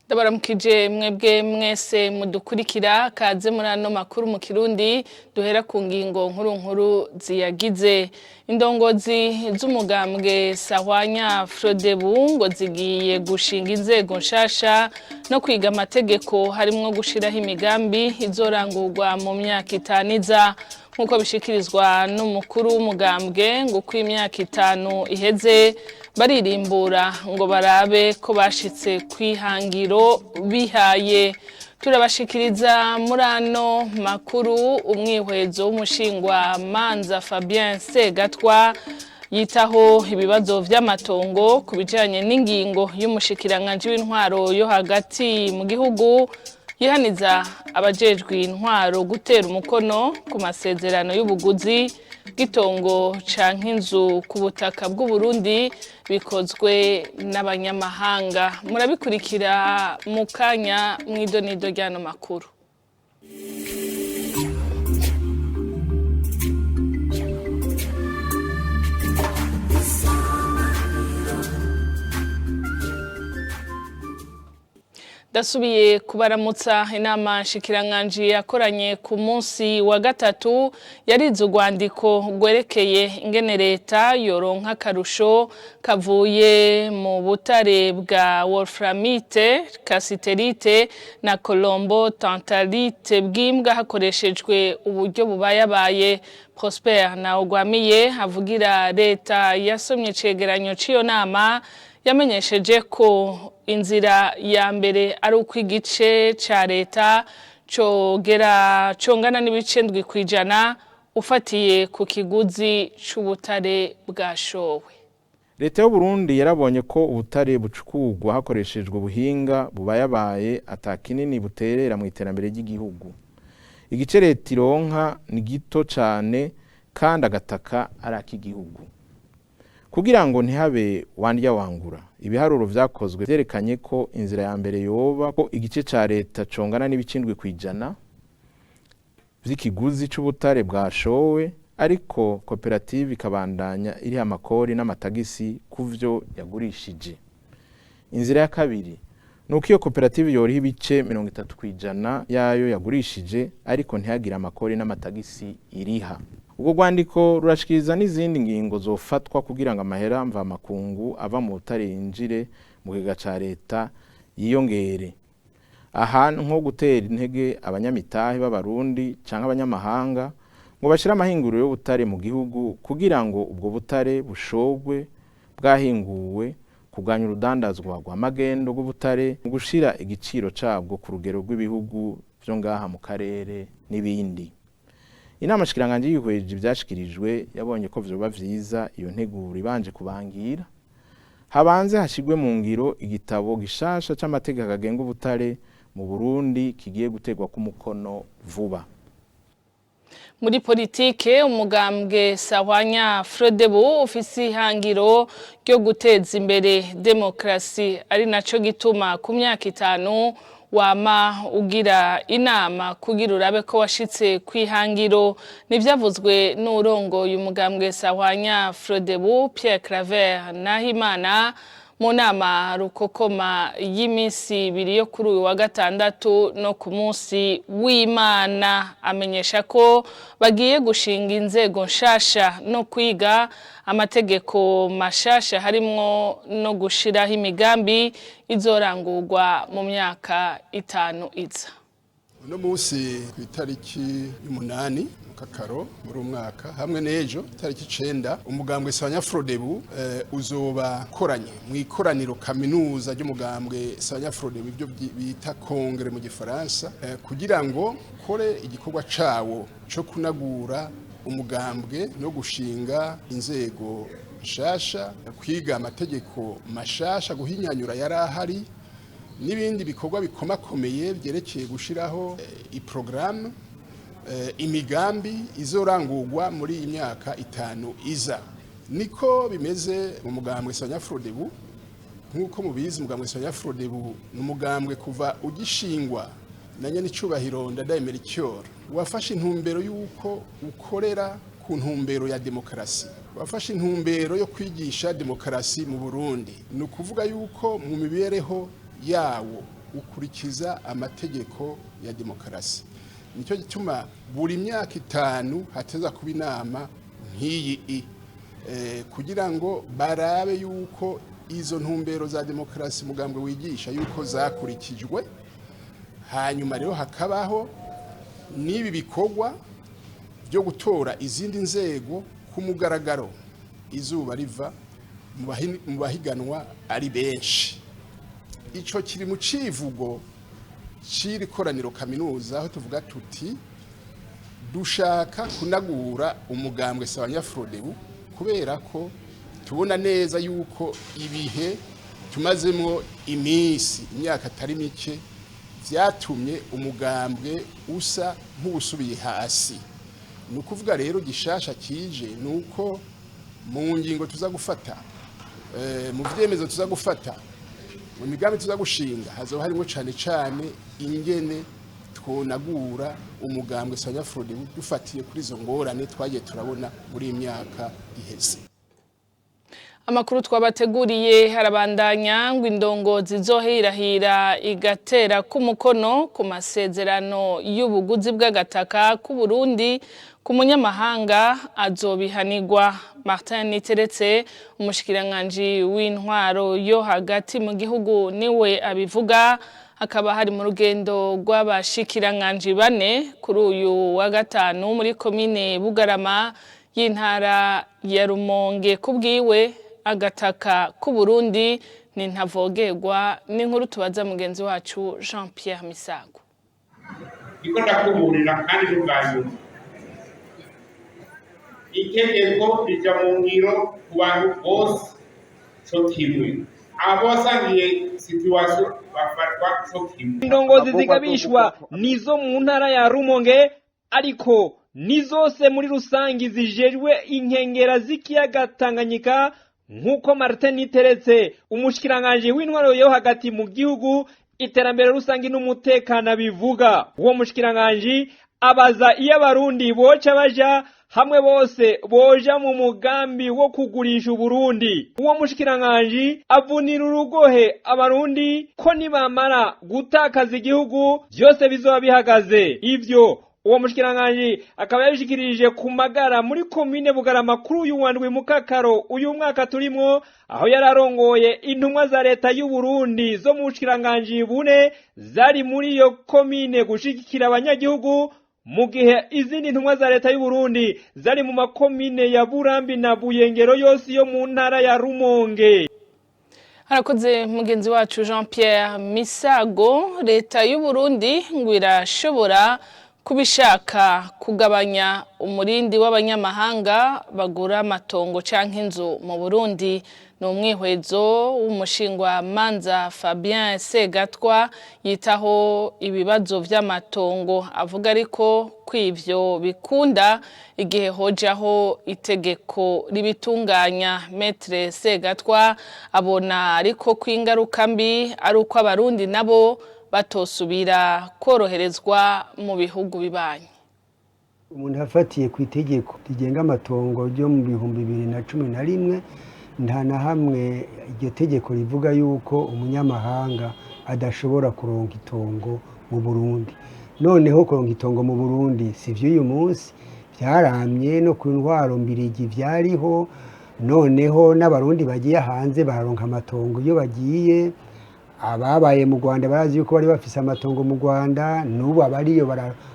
Ndabaramukije mwebwe mwese mudukurikira, kaze muri ano makuru mu Kirundi. Duhera ku ngingo nkuru nkuru ziyagize. Indongozi z'umugambwe Sahwanya Frodebu ngo zigiye gushinga inzego nshasha no kwiga amategeko, harimwo gushiraho imigambi izorangurwa mu myaka 5 iza, nk'uko bishikirizwa n'umukuru w'umugambwe. Ngo uko imyaka 5 iheze baririmbura ngo barabe ko bashitse kwihangiro bihaye. Turabashikiriza muri ano makuru umwihwezo w'umushingwa manza Fabien Segatwa yitaho ibibazo vy'amatongo ku bijanye n'ingingo y'umushikiranganje w'intwaro yo hagati mu gihugu yihaniza abajejwe intwaro gutera umukono ku masezerano y'ubuguzi bw'itongo canke inzu ku butaka bw'u Burundi bikozwe n'abanyamahanga. Murabikurikira mu kanya mw'idonido ry'ano makuru. Ndasubiye kubaramutsa. Inama nshikiranganji yakoranye ku munsi wa gatatu yarize urwandiko rwerekeye ingene leta yoronka akarusho kavuye mu butare bwa wolframite, kasiterite na colombo tantalite bw'imbwa hakoreshejwe uburyo bubayabaye. Prosper Ntawugwamiye avugira leta yasomye icegeranyo c'iyo nama, yamenyesheje ko inzira ya mbere ari uko igice ca leta cogera congana n'ibice 7% ufatiye ku kiguzi c'ubutare bwashowe. Leta y'u Burundi yarabonye ko ubutare bucukurwa hakoreshejwe ubuhinga bubayabaye ata kinini buterera mu iterambere ry'igihugu. Igice leta ironka ni gito cane kandi agataka ari ak'igihugu. Kugira ngo ntihabe wandya wangura, ibiharuro vyakozwe vyerekanye ko inzira ya mbere yoba ko igice ca leta congana n'ibice 7% vy'ikiguzi c'ubutare bwashowe, ariko koperative ikabandanya iriha amakori n'amatagisi kuvyo yagurishije. Inzira ya kabiri nuko iyo koperative yoriha ibice 30% yayo yagurishije, ariko ntihagire amakori n'amatagisi iriha. Ubwo rwandiko rurashikiriza n'izindi ngingo zofatwa kugira ngo amahera mvamakungu ava mu butare yinjire mu kigega ca leta yiyongere. Aha nko gutera intege abanyamitahe b'Abarundi canke abanyamahanga ngo bashire amahinguriro y'ubutare mu gihugu kugira ngo ubwo butare bushogwe bwahinguwe, kuganya urudandazwa rwa magendo rw'ubutare, mu gushira igiciro cabwo ku rugero rw'ibihugu vyo ngaha mu karere n'ibindi. Inama nshikiranganji yihweje ivyashikirijwe, yabonye ko vyoba vyiza iyo nteguro ibanje kubangira, habanze hashigwe mu ngiro igitabo gishasha c'amategeko agenga ubutare mu Burundi kigiye gutegwa ku mukono vuba. Muri politike, umugambwe Sahwanya Frodebu ufise ihangiro ryo guteza imbere demokrasi, ari naco gituma ku myaka 5 wama ugira inama kugira urabe ko washitse kwihangiro. Nivyavuzwe n'urongoye umugambwe Sahwanya Frodebu, Pierre Claver Nahimana, mu nama rukokoma y'iminsi 2 yo kuri uyu wa gatandatu no ku munsi w'Imana. Amenyesha ko bagiye gushinga inzego nshasha no kwiga amategeko mashasha, harimwo no gushiraho imigambi izorangurwa mu myaka 5 iza. Uno munsi ku itariki 8 Kakaro muri umwaka hamwe n'ejo itariki 9, umugambwe Sahwanya Frodebu uzoba koranye mu ikoraniro kaminuza ry'umugambwe Sahwanya Frodebu, ibyo bita kongere mu gifaransa, kugira ngo kore igikorwa cawo co kunagura umugambwe no gushinga inzego nshasha, kwiga amategeko mashasha, guhinyanyura yarahari n'ibindi bikorwa bikomakomeye byerekeye gushiraho iprogaramu, imigambi izorangurwa muri iyi myaka 5 iza. Niko bimeze mu mugambwe Sahwanya Frodebu. Nk'uko mubizi, umugambwe Sahwanya Frodebu ni umugambwe kuva ugishingwa na nyenicubahiro Ndadaye Melchior wafashe intumbero y'uko ukorera ku ntumbero ya demokarasi, wafashe intumbero yo kwigisha demokarasi mu Burundi. Ni ukuvuga yuko mu mibereho yawo Ukurikiza amategeko ya demokarasi. Nicyo gituma buri myaka 5 hateza kuba inama nk'iyi kugira ngo barabe yuko izo ntumbero za demokarasi mugambwe wigisha yuko zakurikijwe. Hanyuma rero hakabaho n'ibi bikorwa byo gutora izindi nzego ku mugaragaro, izuba riva, mu bahiganwa ari benshi. Ico kiri mu civugo c'iri koraniro kaminuza, aho tuvuga tuti dushaka kunagura umugambwe Sawanyafrodebu, kubera ko tubona neza yuko ibihe tumazemo iminsi, imyaka atari mike, vyatumye umugambwe usa nk'uwusubiye hasi. Ni ukuvuga rero gishasha kije ni uko mu ngingo tuza gufata, mu vyemezo tuza gufata, mu migambi tuza gushinga, hazoba harimo cane cane ingene twonagura umugambwe Sanyafrodi dufatiye kuri izo ngorane twagiye turabona muri iyi myaka iheze. Amakuru twabateguriye harabandanya. Ngo indongozi zizohirahira igatera k'umukono ku masezerano y'ubuguzi bw'agataka k'u Burundi ku munyamahanga azobihanirwa. Martin Niteretse, umushikiranganji w'intwaro yo hagati mu gihugu, niwe abivuga. Hakaba hari mu rugendo rw'abashikiranganji bane kuri uyu wa gatanu muri komine Bugarama y'intara ya Rumonge. Kubwiwe, agataka k'u Burundi ni ntavogerwa. N'inkuru tubaza mugenzi wacu Jean Pierre Misago. Niko ndakuburira kandi n'ubwa nyuma, itegeko rija mu ngiro ku bantu bose co kimwe, abo basangiye situation bafatwa co kimwe. Indongozi zigabishwa nizo mu ntara ya Rumonge, ariko ni zose muri rusangi zijejwe inkengera z'ikiyaga Tanganyika, nk'uko Martin Niteretse, umushikiranganji w'intwaro yo hagati mu gihugu, iterambere rusangi n'umutekano, bivuga. Uwo mushikiranganji abaza iyo Abarundi boca baja hamwe bose boja mu mugambi wo kugurisha Uburundi. Uwo mushikiranganji avunira urugohe Abarundi ko nibamara gutakaza igihugu byose bizoba bihagaze. Ivyo uwo mushikiranganji akaba yabishikirije ku Magara muri komine Bugarama kuri uyu wa 7 Mukakaro uyu mwaka turimwo, aho yararongoye intumwa za leta y'u Burundi zo mu bushikiranganji bune zari muri iyo komine gushigikira abanyagihugu, mu gihe izindi ntumwa za leta y'u Burundi zari mu makomine ya Burambi na Buyengero yose yo mu ntara ya Rumonge. Harakoze mugenzi wacu Jean Pierre Misago. Leta y'u Burundi ngo irashobora kubishaka kugabanya umurindi w'abanyamahanga bagura amatongo canke inzu mu Burundi. Ni umwihwezo w'umushingwa manza Fabien Segatwa yitaho ibibazo vy'amatongo. Avuga ariko ko ivyo bikunda igihe hojaho itegeko ribitunganya. Maître Segatwa abona ariko ko ingaruka mbi ari uko Abarundi nabo batosubira koroherezwa mu bihugu bibanyi. Umuntu afatiye ku itegeko rigenga amatongo ryo mu 2011, nta na hamwe iryo tegeko rivuga yuko umunyamahanga adashobora kuronka itongo mu Burundi. Noneho kuronka itongo mu Burundi si vy'uyu munsi, vyaramye no ku ntwaro mbirigi vyariho. Noneho n'Abarundi bagiye hanze bararonka amatongo iyo bagiye. Ababaye mu Rwanda barazi yuko bari bafise amatongo mu Rwanda, n'ubu abariyo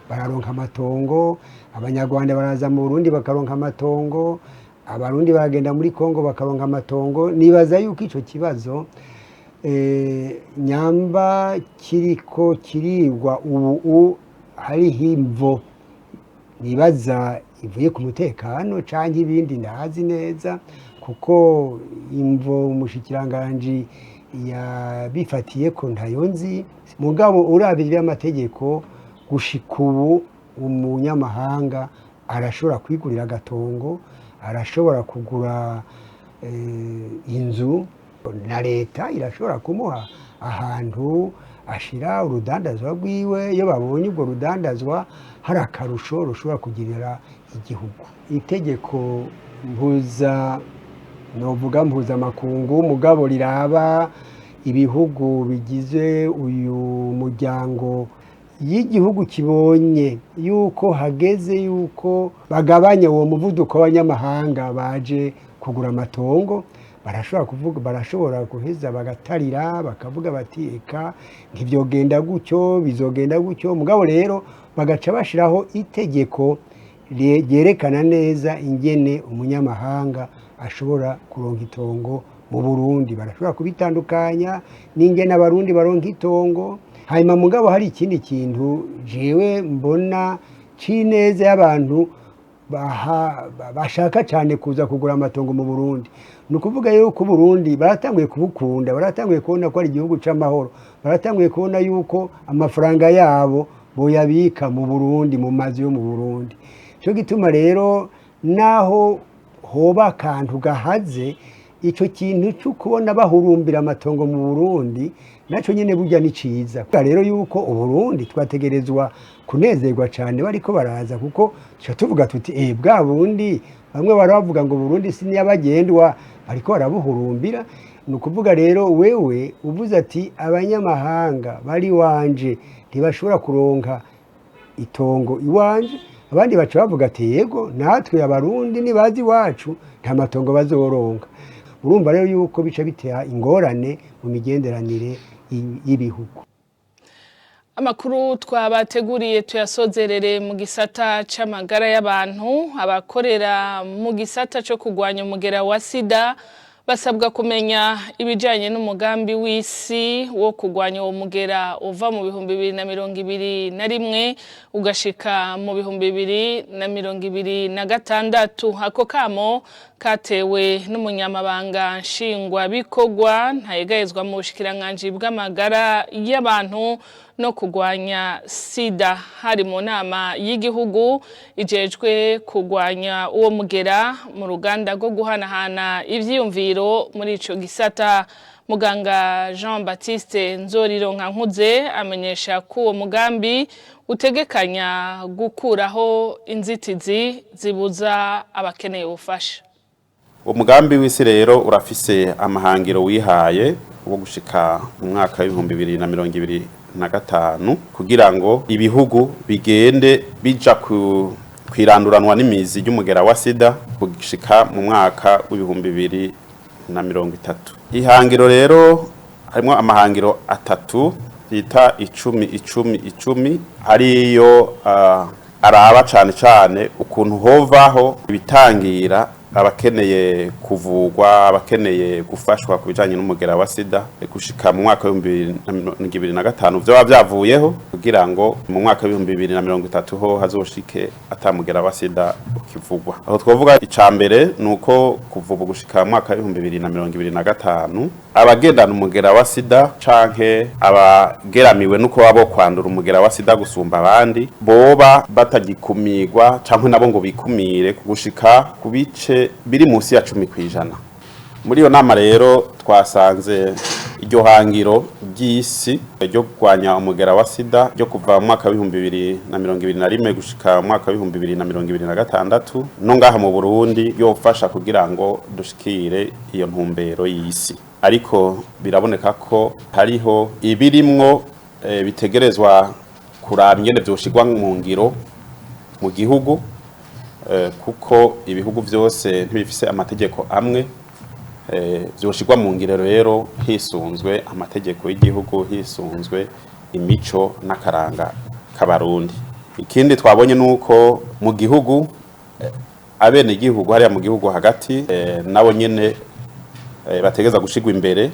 bararonka amatongo. Abanyarwanda baraza mu Burundi bakaronka amatongo, Abarundi baragenda muri Kongo bakaronka amatongo. Nibaza yuko ico kibazo nyamba kiriko kirigwa ubu hariho imvo nibaza ivuye ku mutekano canke ibindi ntazi neza, kuko imvo umushikiranganji yabifatiye ko ntayo nzi. Mugabo uravye ivy'amategeko, gushika ubu umunyamahanga arashobora kwigurira agatongo, arashobora kugura inzu, na leta irashobora kumuha ahantu ashira urudandazwa rwiwe iyo babonye urwo rudandazwa hari akarusho rushobora kugirira igihugu. Itegeko mpuza, novuga mpuzamakungu, mugabo riraba Ibihugu bigize uyu muryango, iyo igihugu kibonye yuko hageze yuko bagabanya uwo muvuduko w'abanyamahanga baje kugura amatongo, barashobora kuvuga, barashobora guheza bagatarira, bakavuga bati: "Eka ntibyogenda gutyo, bizogenda gutyo." Mugabo rero bagaca bashiraho itegeko ryerekana neza ingene umunyamahanga ashobora kuronka itongo mu Burundi. Barashobora kubitandukanya n'ingene Abarundi baronka itongo. Hanyuma mugabo hari ikindi kintu jewe mbona c'ineza y'abantu bashaka cyane kuza kugura amatongo mu Burundi. Ni ukuvuga yuko Burundi baratanguye kubukunda, baratanguye kubona ko ari igihugu c'amahoro, baratanguye kubona yuko amafaranga yabo boyabika mu Burundi, mu mazu yo mu Burundi. Cyo gituma rero naho hoba akantu gahaze, ico kintu cyo kubona bahurumbira amatongo mu Burundi naco nyene burya ni ciza. Rero yuko Uburundi twategerezwa kunezerwa cyane bariko baraza, kuko tuca tuvuga tuti: "Eh, bwa bundi bamwe baravuga ngo Burundi si nyabagendwa, bariko barabuhurumbira." Ni ukuvuga rero wewe uvuze ati abanyamahanga bari wanje ntibashobora kuronka itongo iwanje, abandi baca bavuga ati: "Yego, natwe Abarundi nibazi iwacu nta matongo bazoronka." Urumva rero yuko bica bitera ingorane mu migenderanire y'ibihugu. Amakuru twabateguriye tuyasozerere mu gisata c'amagara y'abantu. Abakorera mu gisata co kurwanya umugera wa sida basabwa kumenya ibijanye n'umugambi w'isi wo kurwanya uwo mugera uva mu 2021 ugashika mu 2026. Ako kamo katewe n'umunyamabanga nshingwabikorwa ntayegayezwa mu bushikiranganji bw'amagara y'abantu no kurwanya sida, hari mu nama y'igihugu ijejwe kurwanya uwo mugera mu ruganda rwo guhanahana ivyiyumviro muri ico gisata. Muganga Jean Baptiste Nzorironka-Nkuze amenyesha ko uwo mugambi utegekanya gukuraho inzitizi zibuza abakeneye ubufasha. Umugambi w'isi rero urafise amahangiro wihaye wo gushika mu mwaka w'2025, kugira ngo ibihugu bigende bija ku kwiranduranwa n'imizi y'umugera wa sida gushika mu mwaka w'2030. Ihangiro rero harimo amahangiro atatu bita 10 10 10, ariyo araba cane cane ukuntu hovaho ibitangira abakeneye kuvugwa, abakeneye gufashwa ku bijanye n'umugera wa sida, gushika mu mwaka w'2025 vyoba vyavuyeho, kugira ngo mu mwaka w'2030 ho hazoshike atamugera wa sida ukivugwa. Aho twovuga ica mbere nuko kuva ubu gushika mu mwaka w'2025, abagendana umugera wa sida canke abageramiwe nuko baba kwandura umugera wa sida gusumba abandi, boba batagikumirwa canke nabo ngo bikumire gushika ku bice biri munsi ya 10%. Muri iyo nama rero twasanze iryo hangiro ry'isi ryo kurwanya umugera wa sida ryo kuva mu mwaka w'2021 gushika mu mwaka w'2026 no ngaha mu Burundi yofasha kugira ngo dushikire iyo ntumbero y'isi, ariko biraboneka ko hariho ibirimwo bitegerezwa kuraba ingene vyoshirwa mu ngiro mu gihugu, kuko ibihugu vyose ntibifise amategeko amwe. Vyoshirwa mu ngiro rero hisunzwe amategeko y'igihugu, hisunzwe imico n'akaranga k'Abarundi. Ikindi twabonye nuko mu gihugu abene igihugu hariya mu gihugu hagati nabo nyene bategeza gushigwa imbere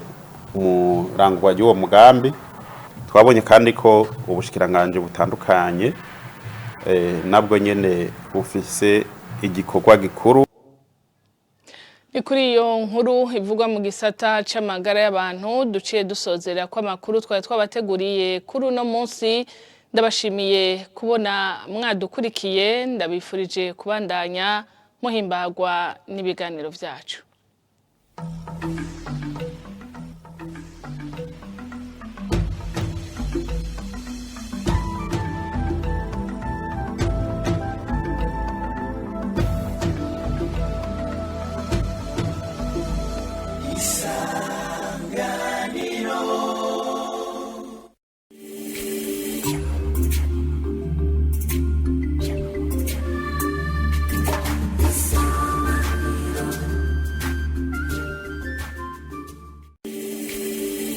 mu rangwa ry'uwo mugambi. Twabonye kandi ko ubushikiranganje butandukanye nabwo nyene bufise igikorwa gikuru. Ni kuri iyo nkuru ivugwa mu gisata c'amagara y'abantu duciye dusozera ko amakuru twari twabateguriye kuri uno munsi. Ndabashimiye kubona mwadukurikiye, ndabifurije kubandanya muhimbagwa n'ibiganiro vyacu.